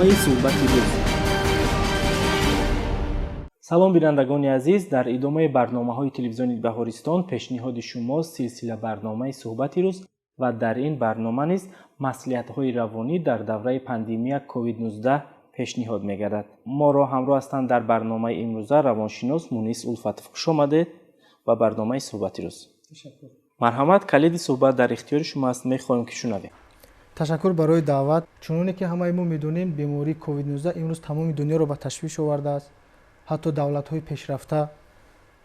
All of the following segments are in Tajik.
Барномаи «Суҳбати рӯз». Салом, бинандагони азиз! Дар идомаи барномаҳои телевизиони Баҳористон пешниҳоди шумо силсила барномаи «Суҳбати рӯз» ва дар ин барнома низ маслиҳатҳои равонӣ дар давраи пандемия COVID-19 пешниҳод мегардад. Моро ҳамроҳ ҳастанд дар барномаи имрӯза равоншинос Мунис Улфатов. Хуш омадед ба барномаи «Суҳбати рӯз». Марҳамат, калиди суҳбат дар ихтиёри шумо аст, мехоҳем ки шунавем. Ташаккур барои даъват. Чуноне ки ҳамаи мо медонем, бемории COVID-19 имрӯз тамоми дунёро ба ташвиш овардааст, ҳатто давлатҳои пешрафта,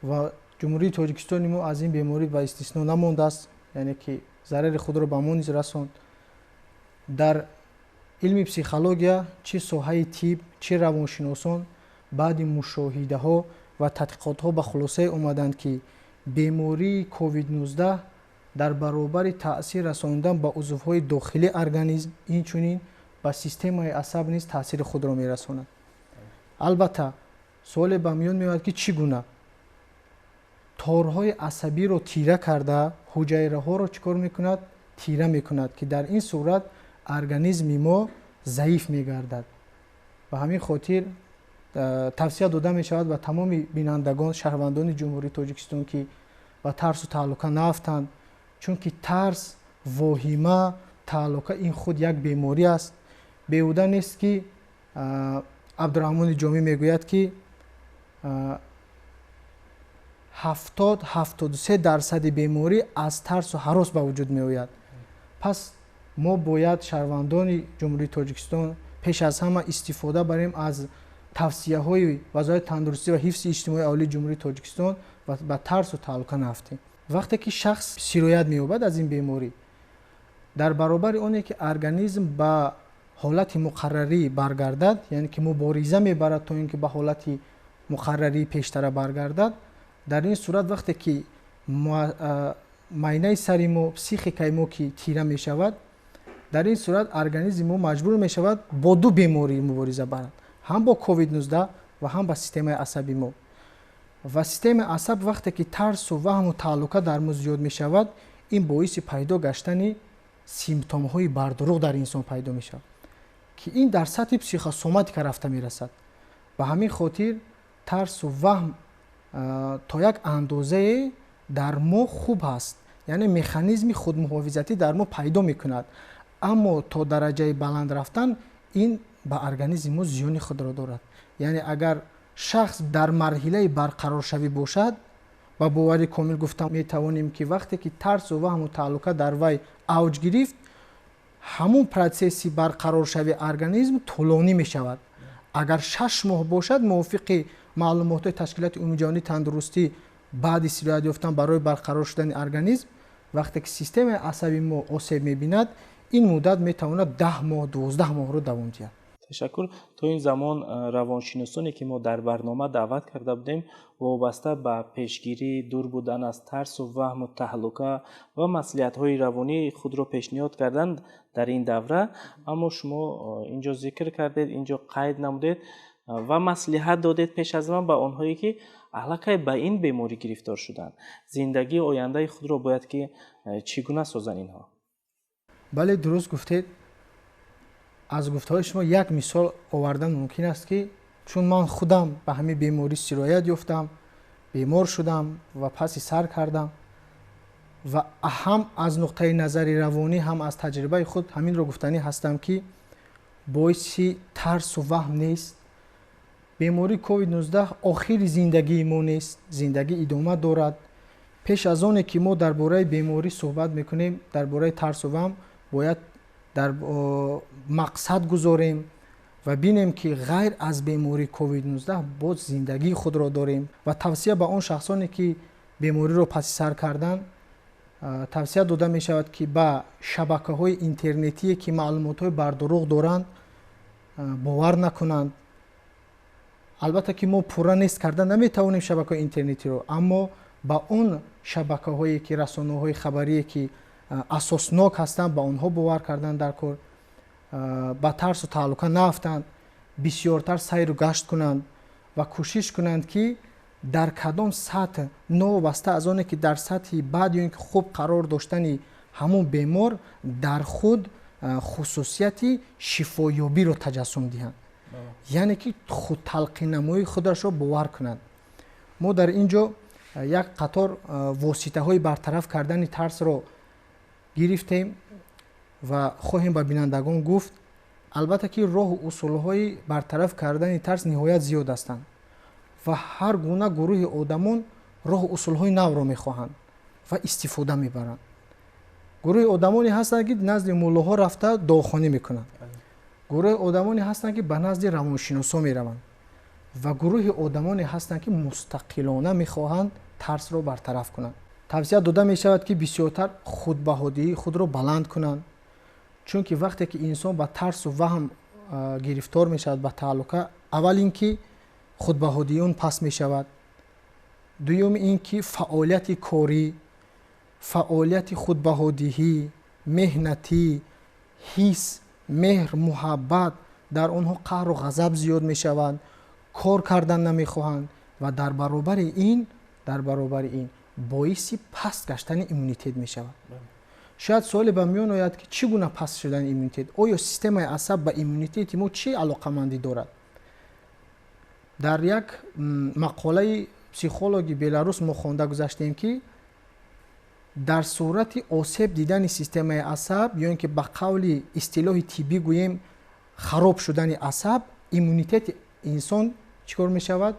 ва Ҷумҳурии Тоҷикистони мо аз ин беморӣ ба истисно намондааст, яъне ки зарари худро ба мо низ расонд. Дар илми психология, чӣ соҳаи тиб, чӣ равоншиносон баъди мушоҳидаҳо ва тадқиқотҳо ба хулосае омаданд, ки бемории COVID-19 дар баробари таъсир расонидан ба узвҳои дохилии организм, инчунин ба системаи асаб низ таъсири худро мерасонад. Албатта, суоле ба миён меояд, ки чӣ гуна торҳои асабиро тира карда, ҳуҷайраҳоро чӣ кор мекунад? Тира мекунад, ки дар ин сурат организми мо заиф мегардад. Ба ҳамин хотир тавсия дода мешавад ба тамоми бинандагон, шаҳрвандони Ҷумҳурии Тоҷикистон, ки ба тарсу таҳлука наафтанд, чунки тарс, воҳима, таҳлука ин худ як беморӣ аст. Беҳуда нест, ки Абдураҳмони Ҷомӣ мегӯяд, ки 70-73 дарсади беморӣ аз тарсу ҳарос ба вуҷуд меояд. Пас мо бояд, шаҳрвандони Ҷумҳурии Тоҷикистон, пеш аз ҳама истифода барем аз тавсияҳои Вазорати тандурустӣ ва ҳифзи иҷтимоии аҳолии Ҷумҳурии Тоҷикистон ва ба тарсу таҳлука наафтем. Вақте ки шахс сироят меёбад аз ин беморӣ, дар баробари оне ки организм ба ҳолати муқаррарӣ баргардад, яъне ки мубориза мебарад то ин ки ба ҳолати муқаррарии пештара баргардад, дар ин сурат, вақте ки майнаи сари мо, психикаи мо ки тира мешавад, дар ин сурат организми мо маҷбур мешавад бо ду беморӣ мубориза барад: ҳам бо COVID-19 ва ҳам ба системаи асаби мо. Ва системаи асаб, вақте ки тарсу ваҳму таҳлука дар мо зиёд мешавад, ин боиси пайдо гаштани симптомҳои бардурӯғ дар инсон пайдо мешавад, ки ин дар сатҳи психосоматика рафта мерасад. Ба ҳамин хотир тарсу ваҳм то як андозае дар мо хуб аст, яъне механизми худмуҳофизатӣ дар мо пайдо мекунад, аммо то дараҷаи баланд рафтан ин ба организми мо зиёни худро дорад. Яъне агар шахс дар марҳилаи барқароршавӣ бошад, ба бовари комил гуфта метавонем, ки вақте ки тарсу ваҳму таҳлука дар вай авҷ гирифт, ҳамун процесси барқароршавии организм тӯлонӣ мешавад. Агар 6 моҳ бошад, мувофиқи маълумотҳои Ташкилоти Умумиҷаҳонии тандурустӣ, баъди сироят ёфтан барои барқарор шудани организм, вақте ки системаи асаби мо осеб мебинад, ин муддат метавонад 10 моҳ, 12 моҳро давом диҳад. Ташаккур. То ин замон равоншиносоне, ки мо дар барнома даъват карда будем, вобаста ба пешгирӣ, дур будан аз тарсу ваҳму таҳлука ва маслиҳатҳои равонӣ худро пешниҳод карданд дар ин давра. Аммо шумо инҷо зикр кардед, инҷо қайд намудед ва маслиҳат додед пеш аз ман ба онҳое, ки аллакай ба ин беморӣ гирифтор шуданд, зиндагии ояндаи худро бояд ки чӣ гуна созанд инҳо? Бале, дуруст гуфтед. Аз гуфтаҳои шумо як мисол овардан мумкин аст, ки чун ман худам ба ҳамин беморӣ сироят ёфтам, бемор шудам ва паси сар кардам, ва ҳам аз нуқтаи назари равонӣ, ҳам аз таҷрибаи худ ҳаминро гуфтанӣ ҳастам, ки боиси тарсу ваҳм нест. Бемории COVID-19 охири зиндагии мо нест, зиндагӣ идома дорад. Пеш аз оне ки мо дар бораи беморӣ суҳбат мекунем, дар бораи тарсу ваҳм бояд дар мақсад гузорем ва бинем, ки ғайр аз бемории COVID-19 боз зиндагии худро дорем. Ва тавсия ба он шахсоне, ки бемориро паси сар карданд, тавсия дода мешавад, ки ба шабакаҳои интернетие, ки маълумотҳои бардурӯғ доранд, бовар накунанд. Албатта ки мо пурра нест карда наметавонем шабакаҳои интернетиро, аммо ба он шабакаҳое ки, расонаҳои хабарие ки асоснок ҳастанд, ба онҳо бовар кардан дар кор, ба тарсу таҳлука наафтанд, бисёртар сайру гашт кунанд ва кӯшиш кунанд, ки дар кадом сатҳ, новобаста аз оне ки дар сатҳи бад ё ин ки хуб қарор доштани ҳамон бемор, дар худ Хусусияти шифоёбиро таҷассум диҳанд, яъне ки худталқиннамоии худашро бовар кунанд. Мо дар ин ҷо як қатор воситаҳои бартараф кардани тарсро гирифтем ва хоҳем ба бинандагон гуфт. Албатта ки роҳу усулҳои бартараф кардани тарс ниҳоят зиёд ҳастанд ва ҳар гуна гурӯҳи одамон роҳу усулҳои навро мехоҳанд ва истифода мебаранд. Гурӯҳи одамоне ҳастанд, ки назди муллоҳо рафта дуохонӣ мекунанд, гурӯҳи одамоне ҳастанд, ки ба назди равоншиносо мераванд, ва гурӯҳи одамоне ҳастанд, ки мустақилона мехоҳанд тарсро бартараф кунанд. Тавсия дода мешавад, ки бисёртар худбаҳодиҳии худро баланд кунанд, чунки вақте ки инсон ба тарсу ваҳм гирифтор мешавад, ба таҳлука, аввал ин ки худбаҳодии он паст мешавад, дуюм ин ки фаъолияти корӣ, фаъолияти худбаҳодиҳӣ, меҳнатӣ, ҳис, меҳр, муҳаббат, дар онҳо қаҳру ғазаб зиёд мешавад, кор кардан намехоҳанд ва дар баробари ин боиси паст гаштани иммунитет мешавад. Шояд суоле ба миён ояд, ки чӣ гуна паст шудани иммунитет? Оё системаи асаб ба иммунитети мо чӣ алоқамандӣ дорад? Дар як мақолаи психологи беларус мо хонда гузаштем, ки дар сурати осеб дидани системаи асаб ё ин ки ба қавли истилоҳи тиббӣ гӯем, хароб шудани асаб, иммунитети инсон чӣ кор мешавад?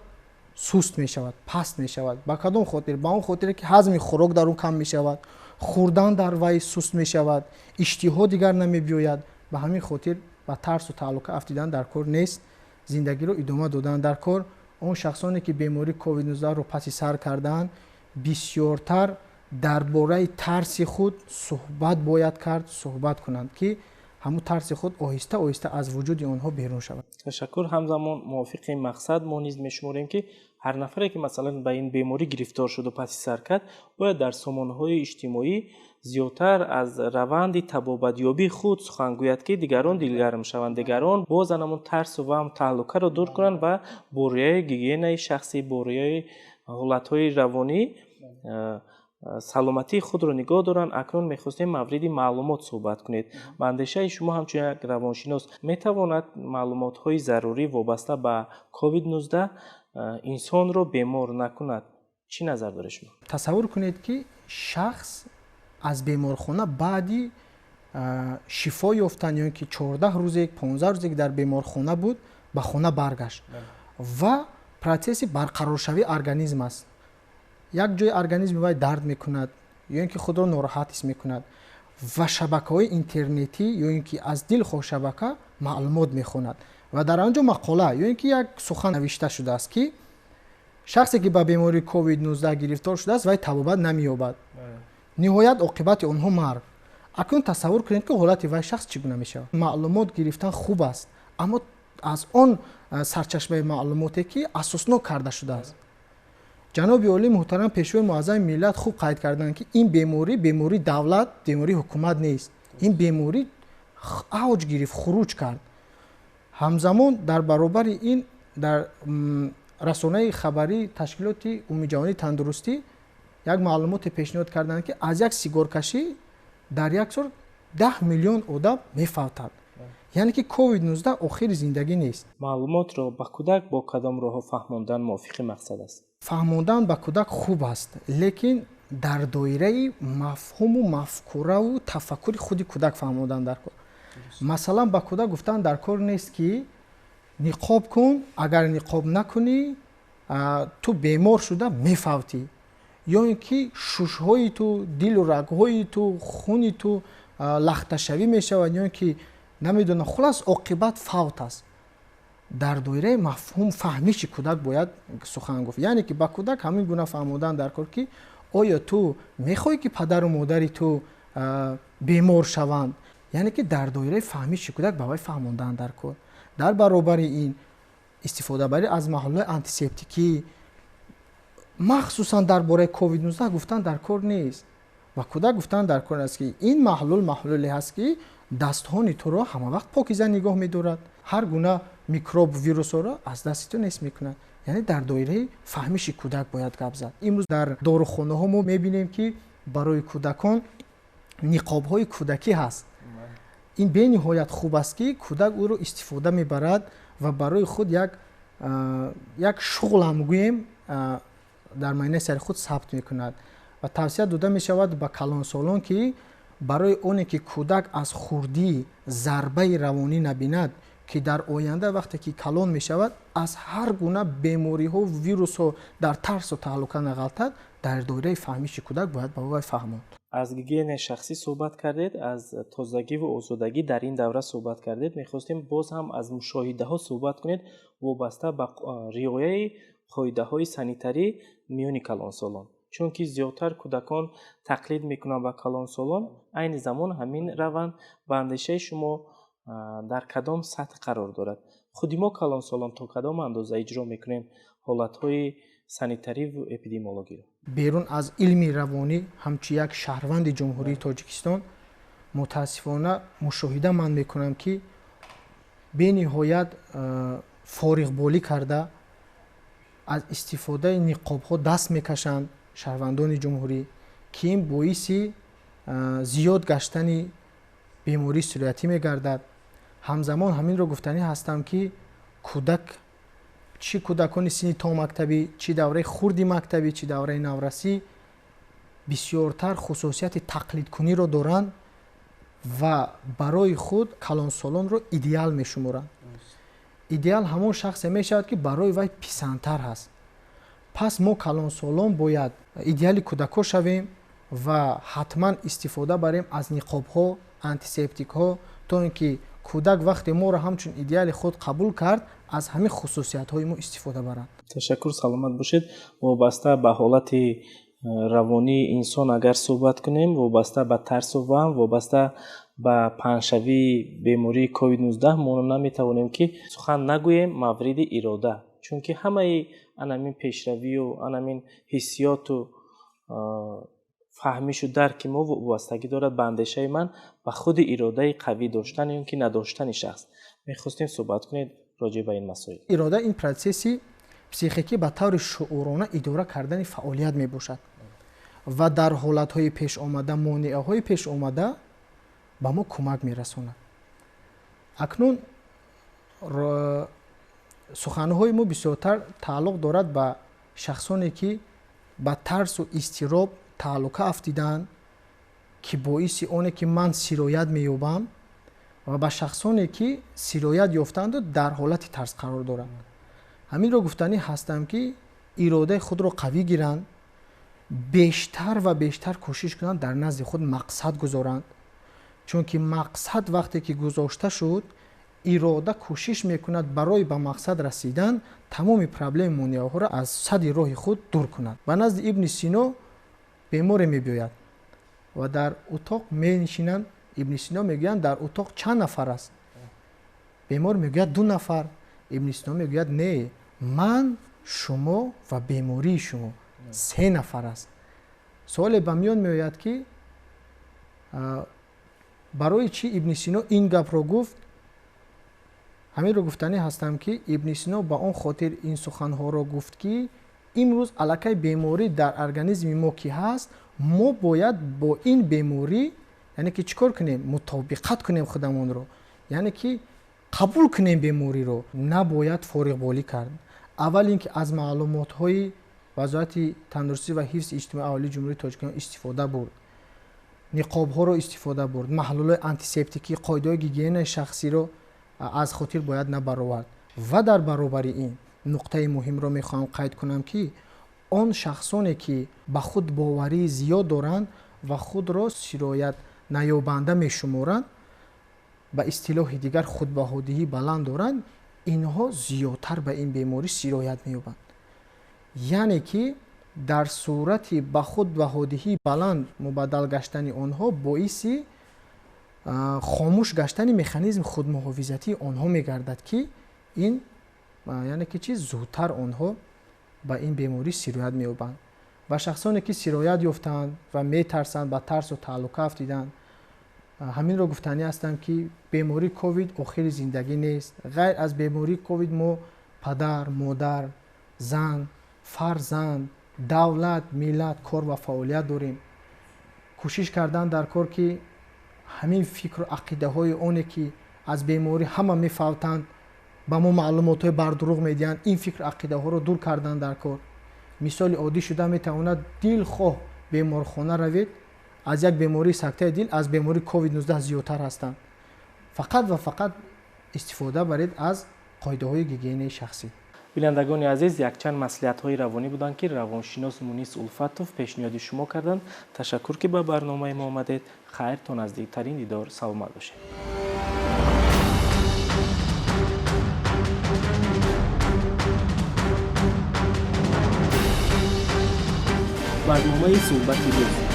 Суст мешавад, паст мешавад. Ба кадом хотир? Ба он хотире, ки ҳазми хӯрок дар он кам мешавад, хӯрдан дар вай суст мешавад, иштиҳо дигар намебиёяд. Ба ҳамин хотир ба тарсу таҳлука афтидан дар кор нест, зиндагиро идома додан дар кор. Он шахсоне, ки бемории COVID-19-ро паси сар кардаанд, бисёртар дар бораи тарси худ суҳбат бояд кард, суҳбат кунанд, ки ҳамун тарси худ оҳиста оҳиста аз вуҷуди онҳо берун шавад. Ташаккур. Ҳамзамон, мувофиқи ин мақсад мо низ мешуморем, ки ҳар нафаре, ки масалан ба ин беморӣ гирифтор шуду паси сар кард, бояд дар сомонаҳои иҷтимоӣ зиёдтар аз раванди табобатёбии худ сухан гӯяд, ки дигарон дилгарм шаванд, дигарон боз ҳамун тарсу ваҳм, таҳлукаро дур кунанд ва бо риояи гигиенаи шахсӣ, бо риояи ҳолатҳои равонӣ саломатии худро нигоҳ доранд. Акнун мехостем мавриди маълумот суҳбат кунед. Ба андешаи шумо, ҳамчун як равоншинос, метавонад маълумотҳои зарурӣ вобаста ба COVID-19 инсонро бемор накунад? Чӣ назар доред шумо? Тасаввур кунед, ки шахс аз беморхона баъди шифо ёфтан ё ин ки 14 рӯзе, 15 рӯзе, ки дар беморхона буд, ба хона баргашт ва процесси барқароршавии организм аст. Як ҷои организми вай дард мекунад ё ин ки худро нороҳат ҳис мекунад ва шабакаҳои интернетӣ ё ин ки аз дилхоҳ шабака маълумот мехонад ва дар он ҷо мақола ё ин ки як сухан навишта шудааст, ки шахсе, ки ба бемории COVID-19 гирифтор шудааст, вай табобат намеёбад, ниҳоят оқибати онҳо марг. Акнун тасаввур кунед, ки ҳолати вай шахс чӣ гуна мешавад. Маълумот гирифтан хуб аст, аммо аз он сарчашмаи маълумоте, ки асоснок карда шудааст. Ҷаноби олӣ муҳтарам, Пешвои муаззами миллат хуб қайд карданд, ки ин беморӣ бемории давлат, бемории ҳукумат нест. Ин беморӣ авҷ гирифт, хуруҷ кард. Ҳамзамон, дар баробари ин, дар расонаи хабарии Ташкилоти умумиҷаҳонии тандурустӣ як маълумоте пешниҳод карданд, ки аз як сигоркашӣ дар як сол 10 миллион одам мефавтад, яъне ки COVID-19 охири зиндагӣ нест. Маълумотро ба кӯдак бо кадом роҳҳо фаҳмондан мувофиқи мақсад аст? Фаҳмондан ба кӯдак хуб аст, лекин дар доираи мафҳуму мафкураву тафаккури худи кӯдак фаҳмондан дар кор. Масалан, ба кӯдак гуфтан дар кор нест, ки ниқоб кун, агар ниқоб накунӣ, ту бемор шуда мефавтӣ, ё ин ки шушҳои ту, дилу рагҳои ту, хуни ту лахташавӣ мешавад, ё ин ки намедонам, хулас, оқибат фавт аст. Дар доираи мафҳум, фаҳмиши кӯдак бояд сухан гуфт, яъне ки ба кӯдак ҳамин гуна фаҳмодан дар кор, ки оё ту мехоҳӣ, ки падару модари ту бемор шаванд? Яъне ки дар доираи фаҳмиши кӯдак ба вай фаҳмондан дар кор. Дар баробари ин, истифодабарӣ аз маҳлулҳои антисептикӣ. Махсусан дар бораи COVID-19 гуфтан дар кор нест. Ба кӯдак гуфтан дар кор аст, ки ин маҳлул маҳлуле ҳаст, ки дастҳони туро ҳамавақт покиза нигоҳ медорад, ҳар гуна микроб, вирусҳоро аз дасти ту нест мекунад. Яъне дар доираи фаҳмиши кӯдак бояд гап зад. Имрӯз дар дорухонаҳо мо мебинем, ки барои кӯдакон ниқобҳои кӯдакӣ ҳаст. Ин бениҳоят хуб аст, ки кӯдак ӯро истифода мебарад ва барои худ як шуғл ҳам гӯем дар майнаи сари худ сабт мекунад. Ва тавсия дода мешавад ба калонсолон, ки барои оне ки кӯдак аз хурдӣ зарбаи равонӣ набинад, ки дар оянда вақте ки калон мешавад аз ҳар гуна бемориҳо, вирусҳо дар тарсу таҳлука нағалтад, дар доираи фаҳмиши кӯдак бояд ба вай фаҳмонд. Аз гигиенаи шахсӣ суҳбат кардед, аз тозагӣ ва озодагӣ дар ин давра суҳбат кардед. Мехостем боз ҳам аз мушоҳидаҳо суҳбат кунед вобаста ба риояи қоидаҳои санитарӣ миёни калонсолон, чунки зиёдтар кӯдакон тақлид мекунанд ба калонсолон. Айни замон ҳамин раванд ба андешаи шумо дар кадом сатҳ қарор дорад? Худи мо калонсолон то кадом андоза иҷро мекунем ҳолатҳои санитарӣ ва эпидемиологиро? Берун аз илми равонӣ, ҳамчун як шаҳрванди Ҷумҳурии Тоҷикистон, мутаассифона мушоҳида ман мекунам, ки бениҳоят фориғболӣ карда аз истифодаи ниқобҳо даст мекашанд шаҳрвандони ҷумҳурӣ, ки ин боиси зиёд гаштани бемории сироятӣ мегардад. Ҳамзамон ҳаминро гуфтанӣ ҳастам, ки кӯдак, чӣ кӯдакони синни томактабӣ, чӣ давраи хурди мактабӣ, чӣ давраи наврасӣ, бисёртар хусусияти тақлидкуниро доранд ва барои худ калонсолонро идеал мешуморанд. Идеал ҳамон шахсе мешавад, ки барои вай писандтар ҳаст. Пас мо калонсолон бояд идеали кӯдакҳо шавем ва ҳатман истифода барем аз ниқобҳо, антисептикҳо, то ин ки кӯдак вақте моро ҳамчун идеали худ қабул кард, аз ҳамин хусусиятҳои мо истифода баранд. Ташаккур, саломат бошед. Вобаста ба ҳолати равонии инсон агар суҳбат кунем, вобаста ба тарсу ваҳм, вобаста ба паҳншавии бемории COVID-19, мо наметавонем ки сухан нагӯем мавриди ирода, чунки ҳамаи анамин пешравию анамин ҳиссиёту фаҳмишу дарки мо вобастагӣ дорад, ба андешаи ман, ба худи иродаи қавӣ доштан ё ки надоштани шахс. Мехостем суҳбат кунед роҷеъ ба ин масоил. Ирода ин процесси психикӣ ба таври шуурона идора кардани фаъолият мебошад ва дар ҳолатҳои пешомада, монеаҳои пешомада ба мо кӯмак мерасонад. Акнун суханҳои мо бисёртар тааллуқ дорад ба шахсоне, ки ба тарсу изтироб тааллука афтидаанд, ки боиси оне ки ман сироят меёбам, ва ба шахсоне, ки сироят ёфтанду дар ҳолати тарс қарор доранд. Ҳаминро гуфтанӣ ҳастам, ки иродаи худро қавӣ гиранд, бештар ва бештар кӯшиш кунанд, дар назди худ мақсад гузоранд, чунки мақсад вақте ки гузошта шуд, ирода кӯшиш мекунад барои ба мақсад расидан тамоми проблеми монеаҳоро аз сади роҳи худ дур кунад. Ба назди Ибни Сино беморе мебиёяд ва дар утоқ менишинанд. Ибни Сино мегӯянд: «Дар утоқ чанд нафар аст?» Бемор мегӯяд: «Ду нафар». Ибни Сино мегӯяд: «Не, ман, шумо ва бемории шумо, се нафар аст». Суоле ба миён меояд, ки барои чӣ Ибни Сино ин гапро гуфт? Ҳаминро гуфтанӣ ҳастам, ки Ибни Сино ба он хотир ин суханҳоро гуфт, ки имрӯз аллакай беморӣ дар организми мо ки ҳаст, мо бояд бо ин беморӣ, яъне ки чӣ кор кунем? Мутобиқат кунем худамонро, яъне ки қабул кунем бемориро. Набояд фориғболӣ кард. Аввал ин ки аз маълумотҳои Вазорати тандурустӣ ва ҳифзи иҷтимоии аҳолии Ҷумҳурии Тоҷикистон истифода бурд, ниқобҳоро истифода бурд, маҳлулҳои антисептикӣ, қоидаҳои гигиенаи шахсиро аз хотир бояд набаровард. Ва дар баробари ин нуқтаи муҳимро мехоҳам қайд кунам, ки он шахсоне, ки ба худ боварии зиёд доранд ва худро сироят наёбанда мешуморанд, ба истилоҳи дигар худбаҳодиҳӣ баланд доранд, инҳо зиёдтар ба ин беморӣ сироят меёбанд. Яъне ки дар сурати ба худ баҳодиҳии баланд мубаддал гаштани онҳо боиси хомӯш гаштани механизми худмуҳофизатии онҳо мегардад, ки ин яъне ки чи зудтар онҳо ба ин беморӣ сироят меёбанд. Ва шахсоне, ки сироят ёфтаанд ва метарсанд, ба тарсу таҳлука афтиданд, ҳаминро гуфтанӣ ҳастам, ки бемории ковид охири зиндагӣ нест. Ғайр аз бемории ковид мо падар, модар, зан, фарзанд, давлат, миллат, кор ва фаъолият дорем. Кӯшиш кардан дар кор, ки Ҳамин фикру ақидаҳои оне ки аз беморӣ ҳама мефавтанд, ба мо маълумотҳои бардурӯғ медиҳанд, ин фикру ақидаҳоро дур кардан дар кор. Мисоли оддӣ шуда метавонад, дилхоҳ беморхона равед, аз як бемории сактаи дил аз бемории COVID-19 зиёдтар ҳастанд. Фақат ва фақат истифода баред аз қоидаҳои гигиенаи шахсӣ. Бинандагони азиз, якчанд маслиҳатҳои равонӣ буданд, ки равоншинос Мунис Улфатов пешниҳоди шумо карданд. Ташаккур, ки ба барномаи мо омадед. Хайр, то наздиктарин дидор, саломат бошед. Барномаи суҳбати рӯз.